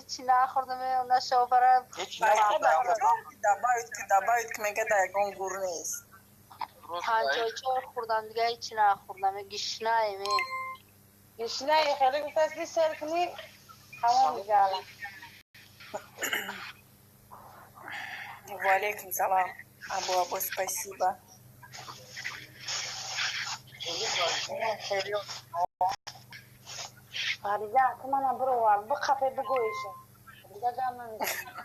Ҳеҷ нахӯрдам, на шофара. Добавить ки мега да ягон гур нест. 54 хӯрдам, дига ҳеҷ нахӯрдам. Гишнаем. Гишнаи хеле гуфтаст, сер кунӣ, ҳамон дига. Валейкум салам. Абу Абу, спасибо. Фарида, ту мана бировар, биқапе бигӯиша. Дига гам намезанам.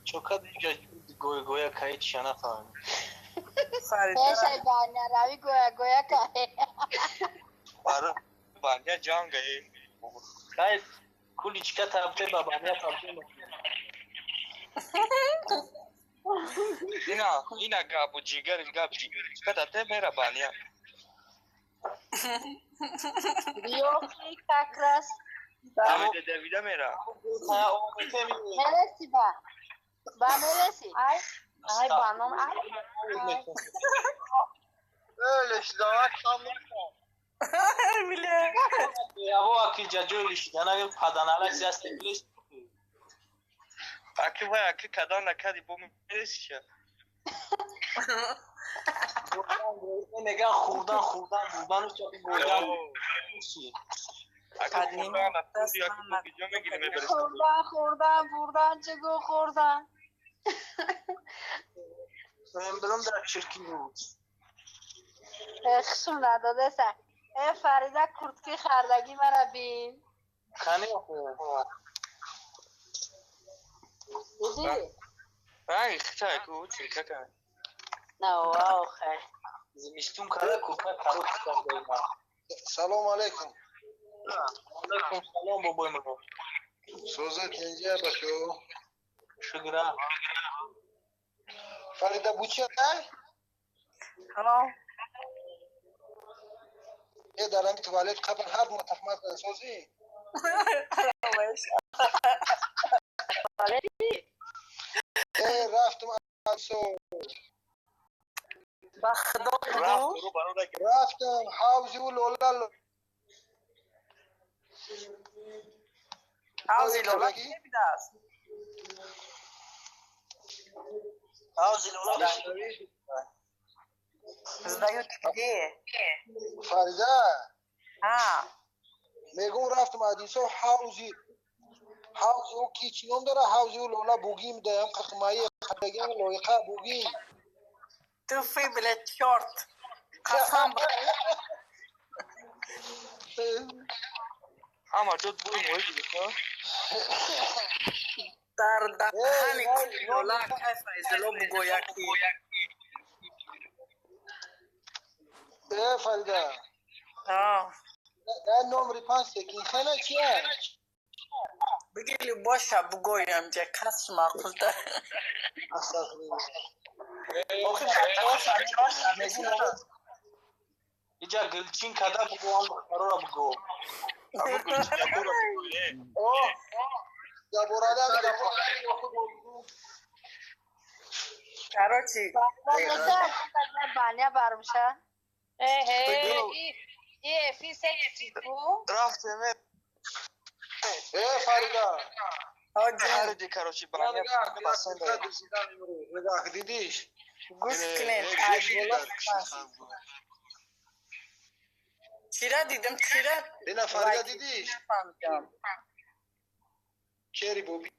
Чокад иҷа гӯя каи чия нафаҳмем. Фарида. Баня рави гӯя гӯя каи. Бара баня ҷанга е. Кай куличка табте ба баня табте. Ина, ина габу ҷигар гап ҷигар табте мера баня. Ёхи как раз. Давида давида мера. Мереси ба. Ба мереси. Ай, ай баном, ай. Өлеш давак хамнакан. Бля. Яво аки ҷаҷои лишидана паданала сиаст лиш. Аки вай аки кадан накади бо мереси. Меган хурдан хурдан бурдану чапи гойдан. Хурдан хурдан бурдан чего хурдан. Мембром дар чирки буд. Хушум надодеса. Э Фарида куртки хардагӣ мара бин. Кани охе. Диди? Ай, хитай ку чирка кан. На охе. Зимистун кара куртка карот карда. Салом алейкум. Алейкум салом бобой муро. Созат инҷа бачо. Шукра. Фарида буча? Ҳо. Э дар ҳами туалет қабл ҳар мо тахмат созӣ? Э рафтум асо. Ба худо бугу. Рафтам ҳавзи ӯ лола. Ҳавзи лола кебидааст? Ҳавзи лола. Сдаёт где? Фарида. А. Мегум рафтам Адисо ҳавзи ҳавзи ӯ ки чӣ ном дора ҳавзи ӯ лола бугим даям қақмаи қадагим лоиқа бугим. Туфи, блядь, чёрт. Қасам. Ҳама ҷо бӯи моҳӣ гирифта. Дар даҳани лола кай Файзулло бугӯя ки. Э Фарида. А. Э номри панҷ секин хела чия? Бигили боша бугӯям ҷа кас маъқулта. Астағфируллоҳ. Охи Иҷа гилчин када бугӯ ам духтарора бугӯ. Абу гулчин бугӯ. О, заборада Короче, баня бармша. Э, э, фи секси ку. Рафтем. Э Фарида. Оҷин. Короче, баня пасанда. Нигоҳ дидиш? Гӯш кунед. Чира дидам, чира? Ина Фарида дидиш? Кери боби.